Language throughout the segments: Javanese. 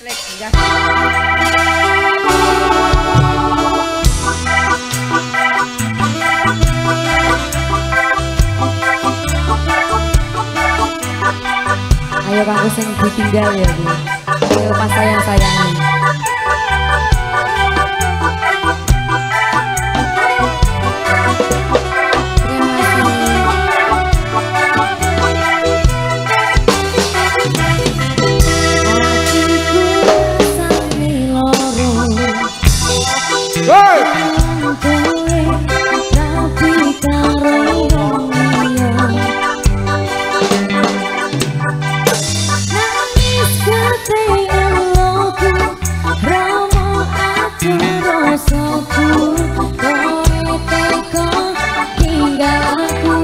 Klik ya. Ayo kanggo sing ditinggal ya, Bu. Ayo pas sayang-sayangan. Terima kasih. Atiku rasane loro. Hey! Kowe rapi karo wong liya. Nangis gede eloku, ramo atur rasaku, kowe teko tinggal aku.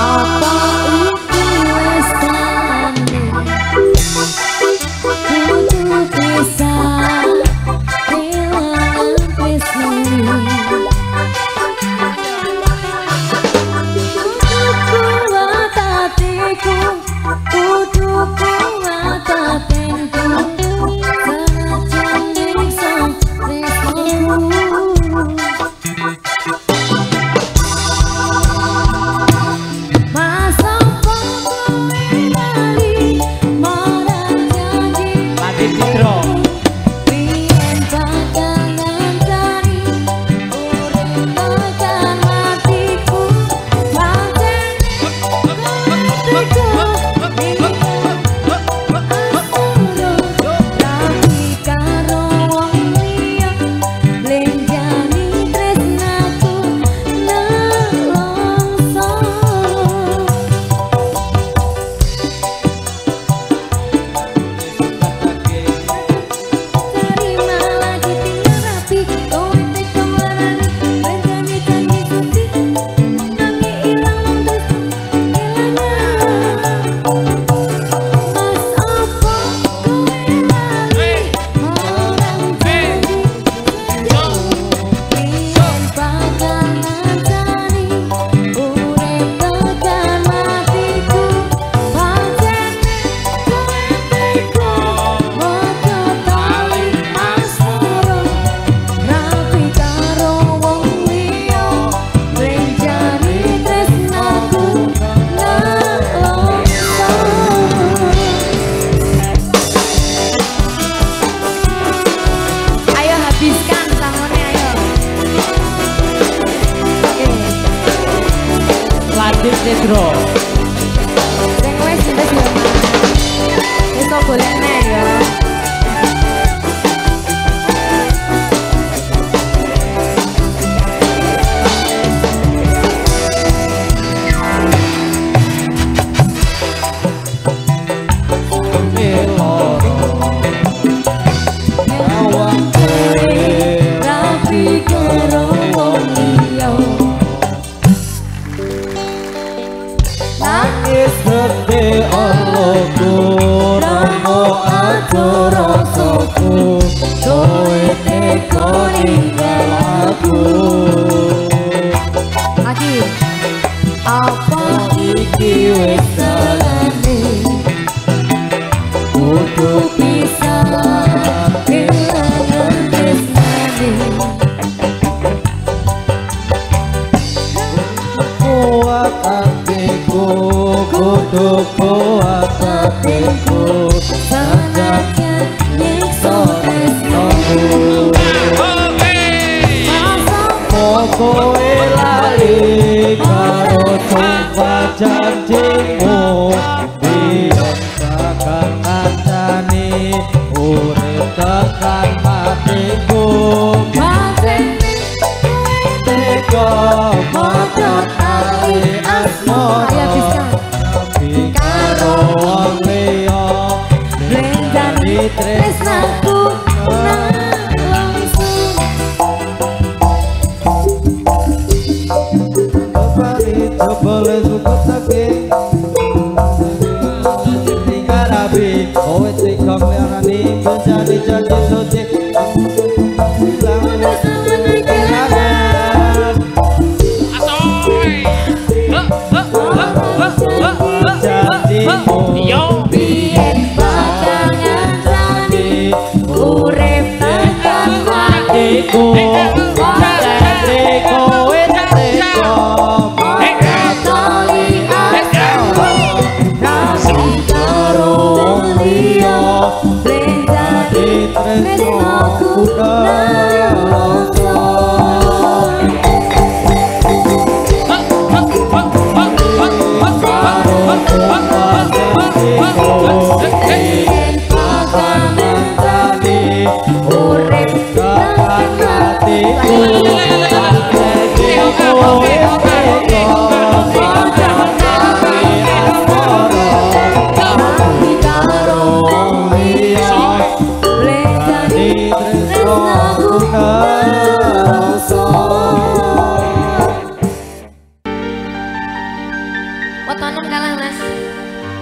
Apa iki wis tane kudu pisah kelangan tresno. Kudu kuat hatiku, kudu kuat batinku, senajan nyiksa tresnoku. Mas apa kowe lali marang janji Latif Citro. Biyen bakal ngancani urip tekan matiku, pancene kowe tega asmara rapi karo wong liya, blenjani tresnaku nelongso. Terima lagi tinggal rapi, kowe teko nglarani, blenjani janji suci, nanging ilang wong tresno kelangan. Mas apa kowe lali marang janji biyen bakal ngancani urip tekan matiku, pancene kowe tega maca tali asmara rapi karo wong liya, blenjani tresnaku nelongso. Ayo habiskan sangone ayo. Oke. Latif Citro. Sing wis wis ya Mas. Wis kok golek neh ya. Rapi karo wong liya. Nangis gede eloku, ramo atur rasaku, kowe teko ninggal aku. Lagi. Apa Iki wis dalane kudu pisah kelangan tresnane. Kuat hatiku, kudu kuat hatiku, Senajan nyiksa tresnoku. Mas apa kowe lali karo sumpah janjimu, biyen bakal ngancani urip tekan matiku, pancene tega maca tali asmara Ayo habiskan. rapi karo wong liya, Blenjani tresnaku nelongso. Jebole suketake tinggal rabi, kowe tega nglarani blenjani janji suci, ilang kelangan Asoy. Janjimu. Yo. Biyen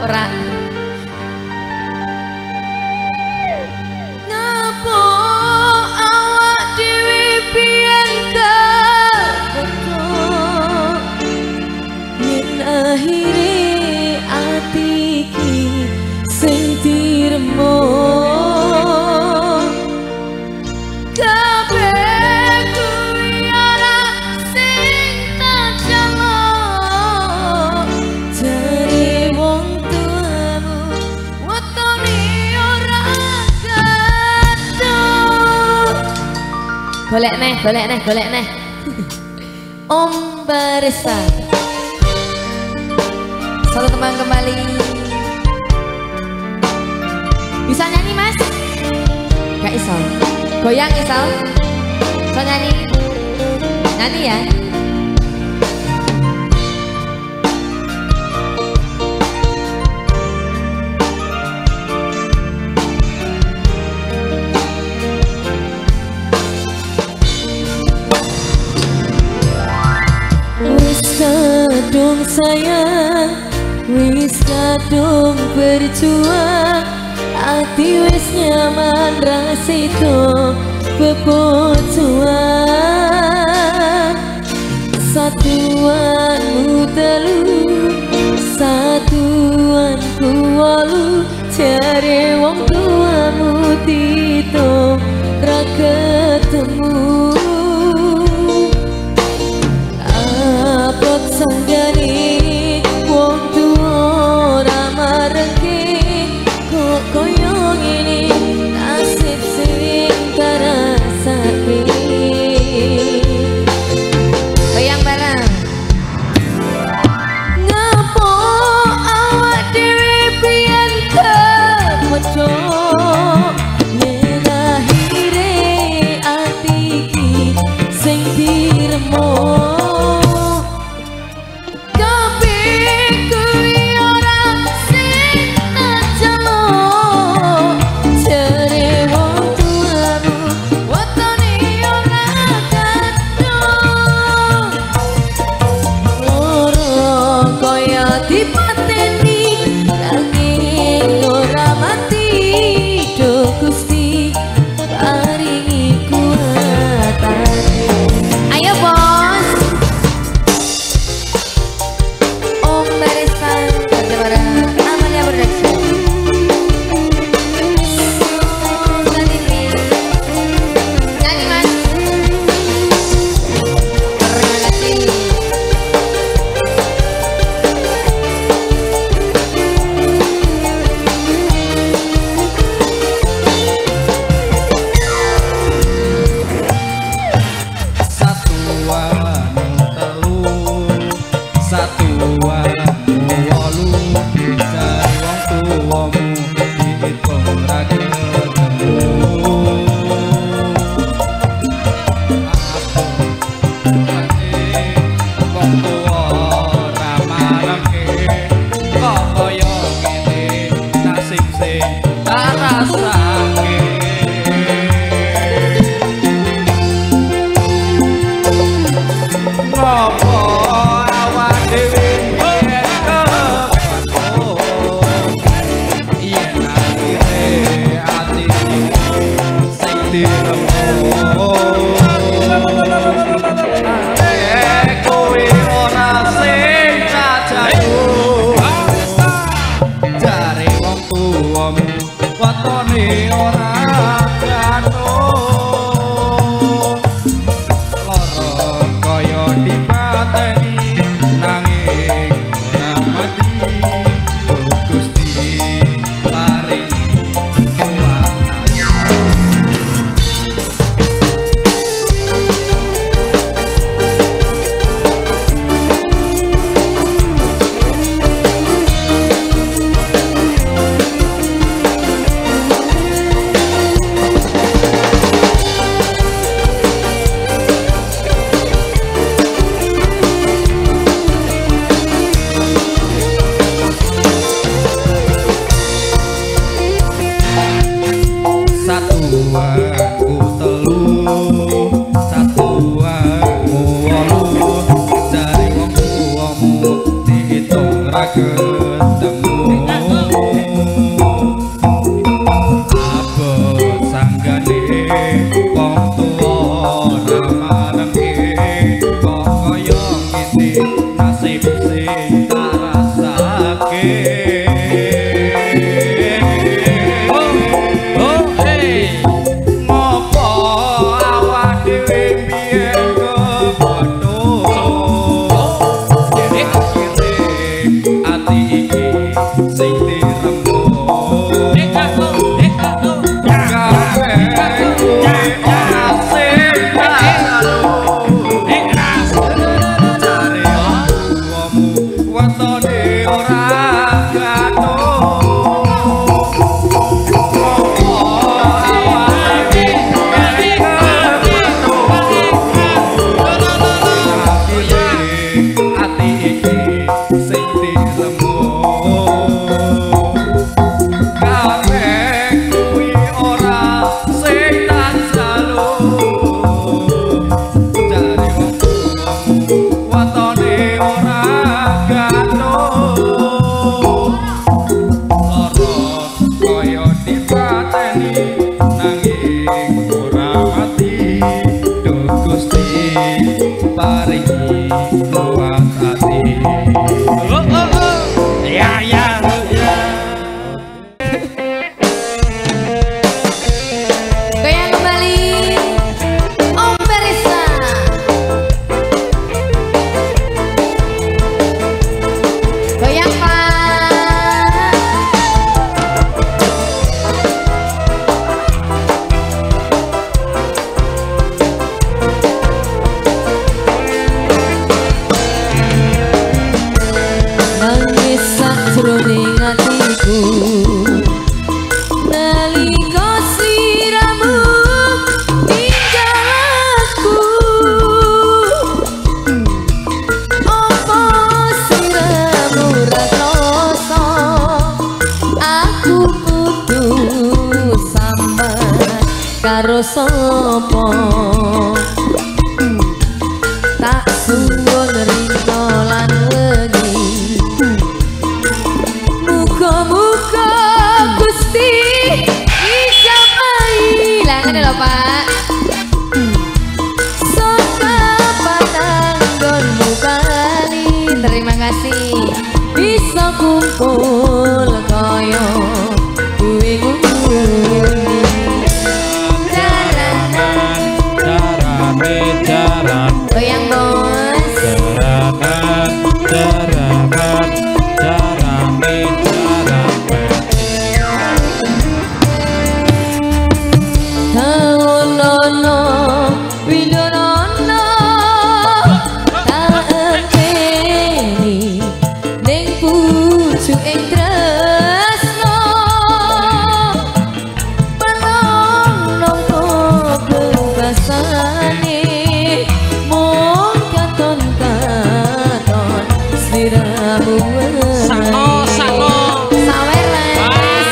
Ora. Ngapo awak dhewe biyen kepethuk, yen akhire ati iki sing diremuk. Kabeh kuwi ora sing tak jaluk, jare wong tuamu wetone ora ketok. Golek neh, golek neh, golek neh. Om Barista. Satu teman kembali. Bisa nyanyi mas? Gak iso. Goyang iso? Bisa nyanyi? Nyanyi ya? Wis kadung sayang, wis kadung berjuang, ati wis nyaman ra sida bebojoan. Satuanmu telu, satuanku wolu, jare wong tuamu tito ra ketemu. Abot sanggane wong tuwa ra mareke, kok koyo ngene nasib sing tarasake. Goyang bareng. Ngapo awak dhewe biyen kepethuk, yen akhire ati iki sing diremuk. Kabeh kuwi ora sing tak jaluk, jare wong tuamu wetone ora ketok. Loro kaya dipateni nanging ora mati, duh Gusti paringi kuwatane. Ayo bos. Om Barista bersama Amalia Production. Nyanyi mas. Terima kasih. Satuanmu telu, satuanmu wolu, jare wong tuwamu diitung ra ketemu. Wong tuwa ra mareke, kok kaya ngene nasib sing tak rasake. Ngopo awak dhewe yen kepethuk, yen akhire ati sing diremuk. Kowe ora sing tak jaluk, jare wong tuwamu wetone ora gathuk. Lara kaya dipateni nanging ora mati, duh Gusti paringi kuwatane. Satuanku telu, satuanku wolu, jare wong tuwamu diitung ra ketemu. ya. Goyang kembali Om Berisa. Goyang Pak. Nangis sakjroning atiku nalika sliramu ninggal aku. Apa sliramu ra krasa aku kudu sambat karo sapa? Tak suwun rina lan wengi, muga-muga Gusti ijabahi. Lah ngene lho Pak. Saka patanggonmu kali. Terima kasih. Bisa kumpul kaya kuwi nguni. Jaranan jarane jaran. Goyang bos. Jaranan jaranan jarane jaran. Taonono widonono tak enteni ning pucuking tresno. Pelong nampa bebasane mung katon-katon sliramu wae. Sano sano. Sawer les.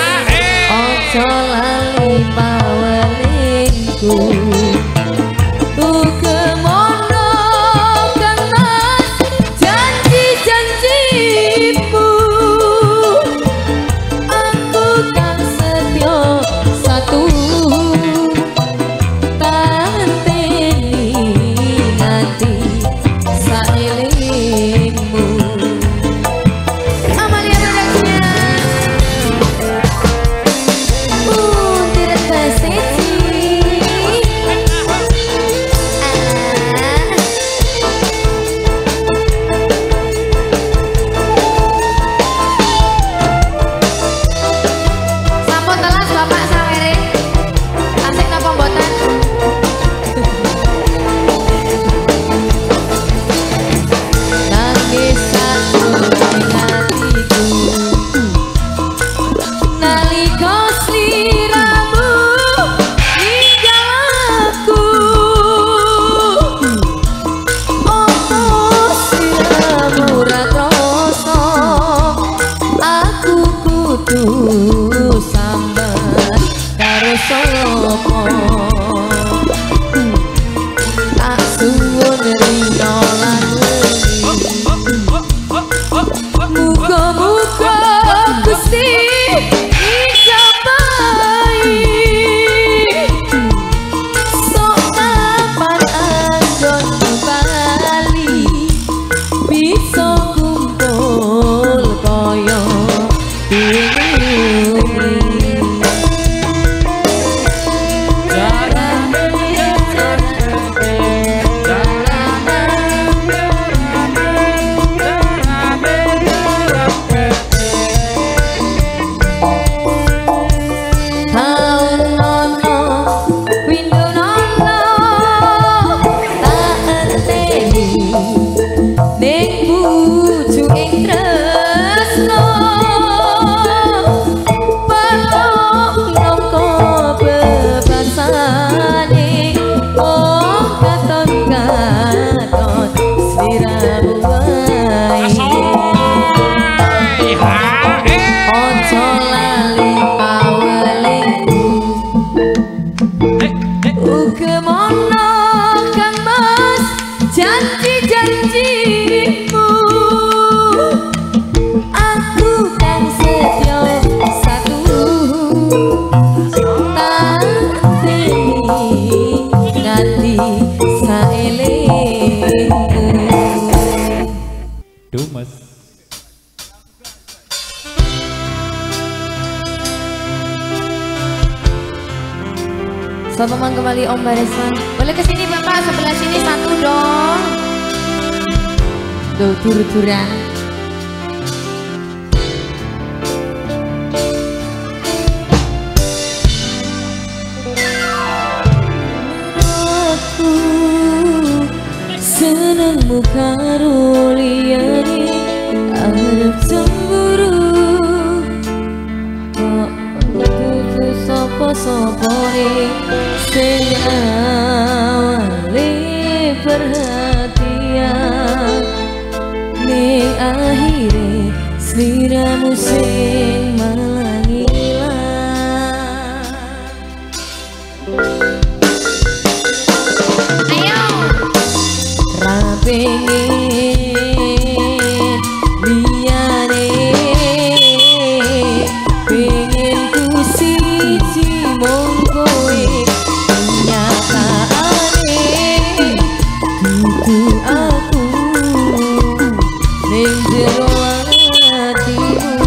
Ojo lali pawelingku. Ugemono Kang Mas janji-janjimu. Aku kang setya satu tanteni nganti saelingmu. Amalia Production. Untiret Baseci. Sampun telas Bapak sawere. Asik napa mboten? Nangis sakjroning atiku nalika sliramu ninggal aku. Apa sliramu ra krasa aku kudu sambat karo sapa? Tak suwun rina lan wengi, muga-muga Gusti ijabahi. Sok kapan anggonmu bali bisa kumpul kaya kuwi. Selamat kembali Om Baresman. Boleh kesini Bapak, sebelah sini satu dong. Tuh tur-turan. Aku senengmu karo liyane arep cemburu. Kok kudu sapa-sapane sing awale perhatian ning akhire sliramu sing malah ngilang. Ayo ra pengen liyane, pengen ku siji mung kowe. Kenyataane dudu aku ning jero atimu.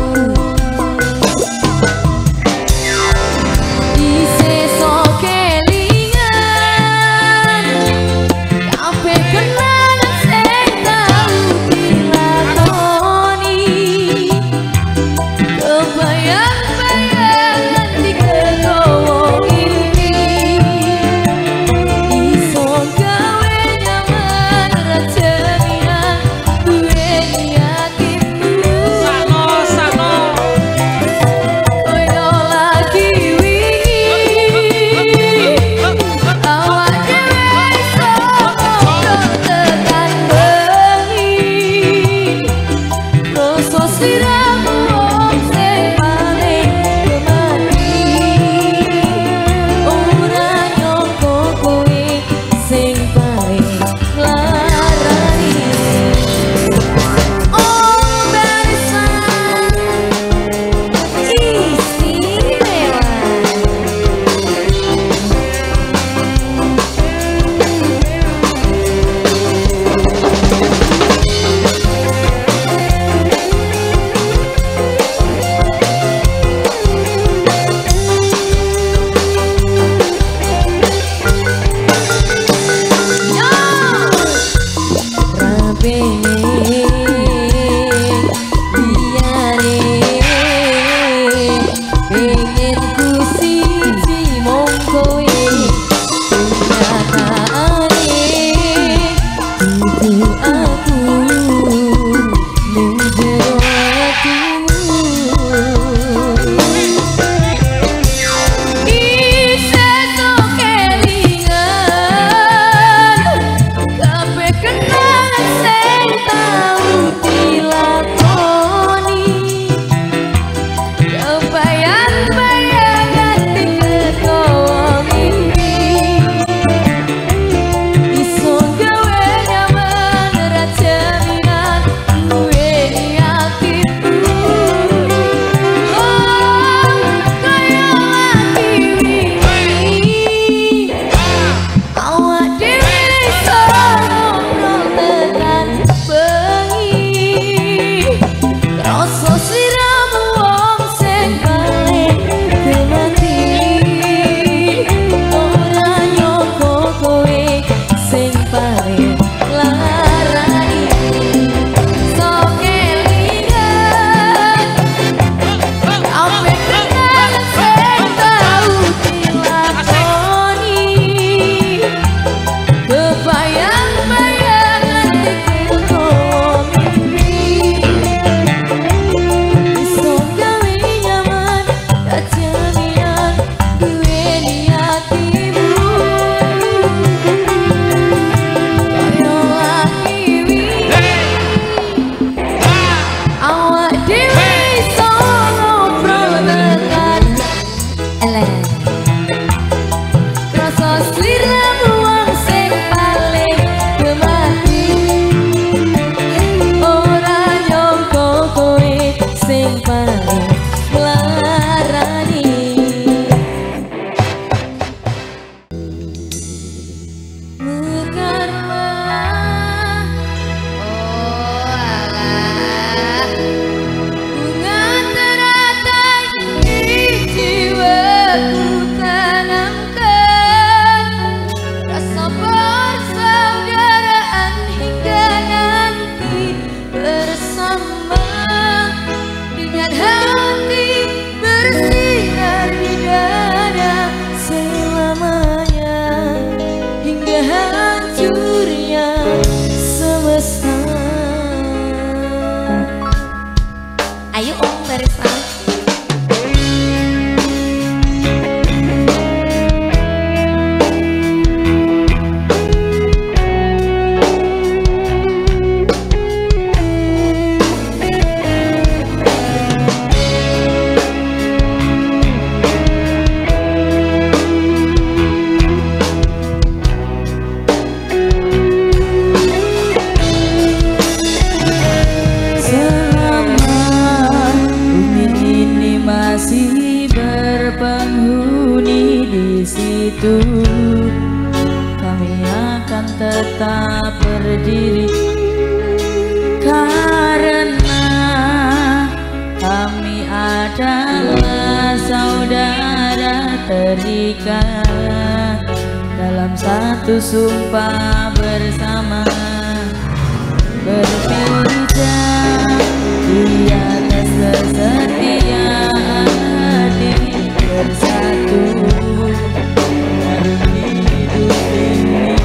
masih berpenghuni di situ, kami akan tetap berdiri karena kami adalah saudara terikat dalam satu sumpah bersama, berpijak di atas kesetiaan hati, bersatu harus hidup ini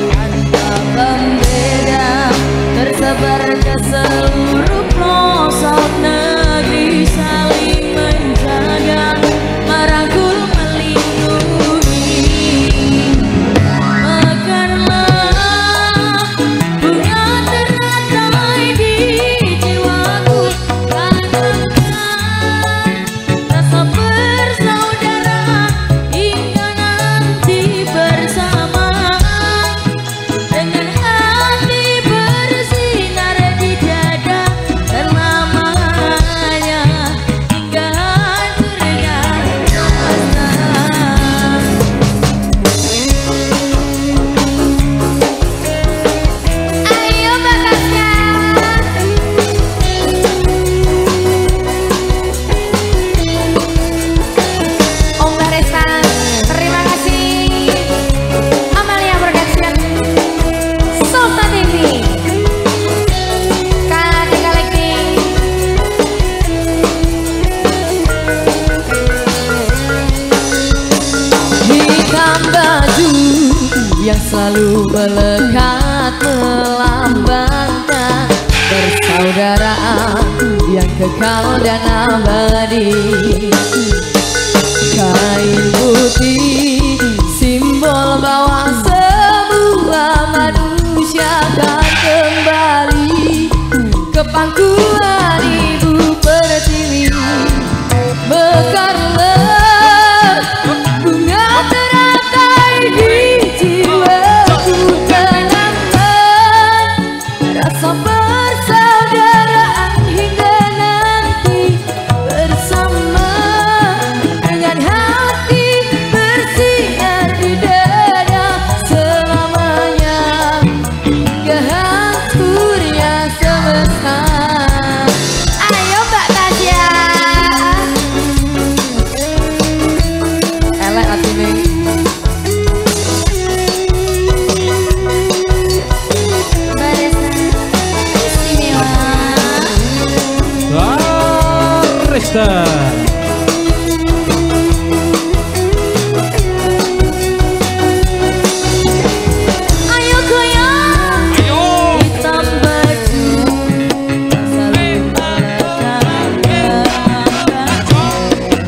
tanpa pembeda, tersebar ke seluruh pelosok negeri, saling menjaga, merangkul, melindungi. Mekarlah bunga teratai di jiwaku, tanamkan rasa persaudaraan hingga nanti bersama, dengan hati bersinar di dada selamanya hingga hancurnya semesta. Ayo Mbak Tasya. Om Baresta, terima kasih. Amalia Production, Sultan TV, KD Collecting. Hitam baju yang selalu melekat melambangkan persaudaraan yang kekal dan abadi. Kain putih simbol bahwa semua manusia akan kembali ke pangkuan Ibu Pertiwi. Mekarlah bunga teratai di jiwaku, tanamkan rasa persaudaraan hingga nanti bersama, dengan hati bersinar di dada selamanya hingga hancurnya semesta. Ayo Mbak Tasya. Elek atine. Mbak Resta istimewa. Barista. Ayo goyang. Ayo. Hitam baju selalu melekat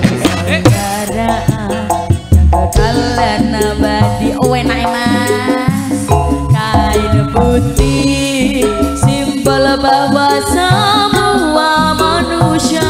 persaudaraan yang kekal dan abadi. Oh enak Mas. Kain putih simbol bahwa semua manusia